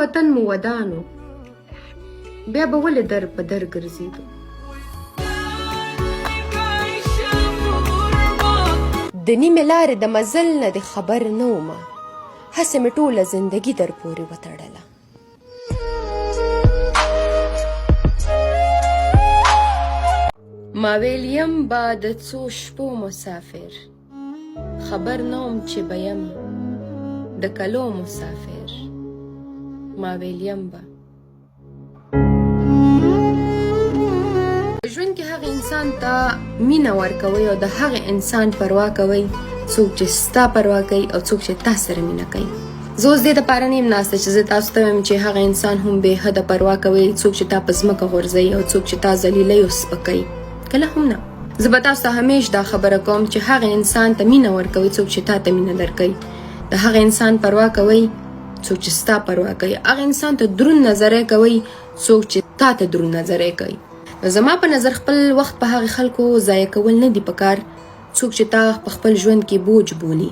وطن مو ودان و، بیا به ولې در په در ګرځېدو؟ د نیمې لارې د مزل نه دې خبر نه ومه، هسې مې ټوله زندګي در پورې وتړله. ما ویل یم به د څو شپو مسافر، خبر نه وم چې به یم د کلو مسافر. ما ویل یم به ژوند کې هغه انسان ته مینه ورکوي او د هغه انسان پروا کوي څوک چې ستا پروا کوي او څوک چې تا سره مینه کوي. زه اوس دې دپاره نه یم ناسته چې زه تاسو ته وایم چې هغه انسان هم بې حده پروا کوي څوک چې تا په ځمکه غورځوي او څوک چې تا ذلیلوي او سپکوي، کله هم نه. زه به تاسو ته همیش دا خبره کوم چې هغه انسان ته مینه ورکوي څوک چې تا ته مینه درکوي، د هغه انسان پروا کوي څوک چې ستا پروا کوي، هغه انسان ته درون نظری کوي څوک چې تا ته درون نظری کوي. نو زما په نظر خپل وخت په هغه خلکو ضایع کول نه دي پکار څوک چې تا په خپل ژوند کې بوج بولي.